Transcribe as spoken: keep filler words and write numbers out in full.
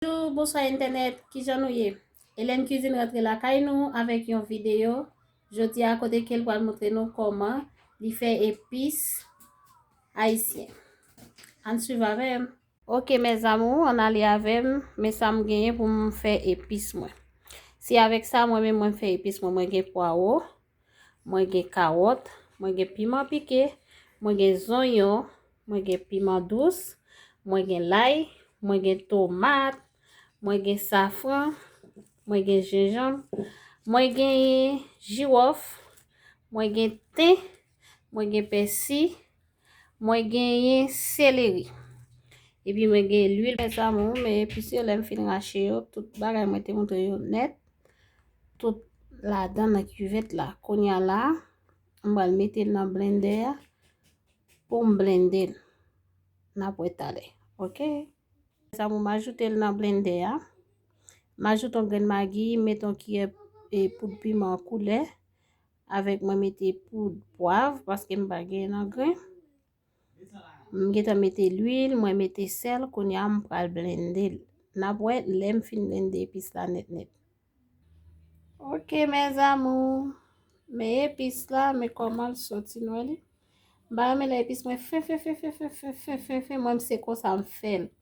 Bonjou, bonswa entènèt, kijan nou ye? Hélène Cuisine rantre lakay nou avèk yon videyo. Jodi a, kote ke l pral montre nou kòman li fè epis ayisyen. Ann swiv avè m. Ok, mes amours, ann ale avè m, men sa m genyen pou m fè epis mwen. Se avèk sa, mwen menm, mwen fè epis mwen. Mwen gen pwawo, mwen gen kawòt, mwen gen piman pike, mwen gen zonyon, mwen gen piman dous, mwen gen lay, mwen gen tomat, mwen gen safran, mwen gen jenjanm, mwen gen jiwòf, mwen gen ten, mwen gen pèsi, mwen genyen seleri. Epi mwen gen lwil, mes amours, men epis yo, lè m fin rache yo, tout bagay mwen te montre yo nèt, tout ladan nan kivèt la. Kounye a la, m pral mete l nan blendè a pou m blende l. N ap wè talè. Ok? Mes amours, m ajoute l nan blendè a. M ajoute yon grenn magi, m mete yon kiyè e poud piman koulè. Avèk mwen mete poud pwav, paske m pa genyen nan grenn. M gentan mete lwil, mwen mete sèl, kounye a m pral blende l. N ap wè lè m fin blende epis la nèt nèt. Ok, mes amours. Men epis la, men kòman l soti, nou wè li. M pa renmen lè epis mwen fen, fen, fen, fen, fen, fen, fen, fen, fen. Mwen, se konsa m fè l.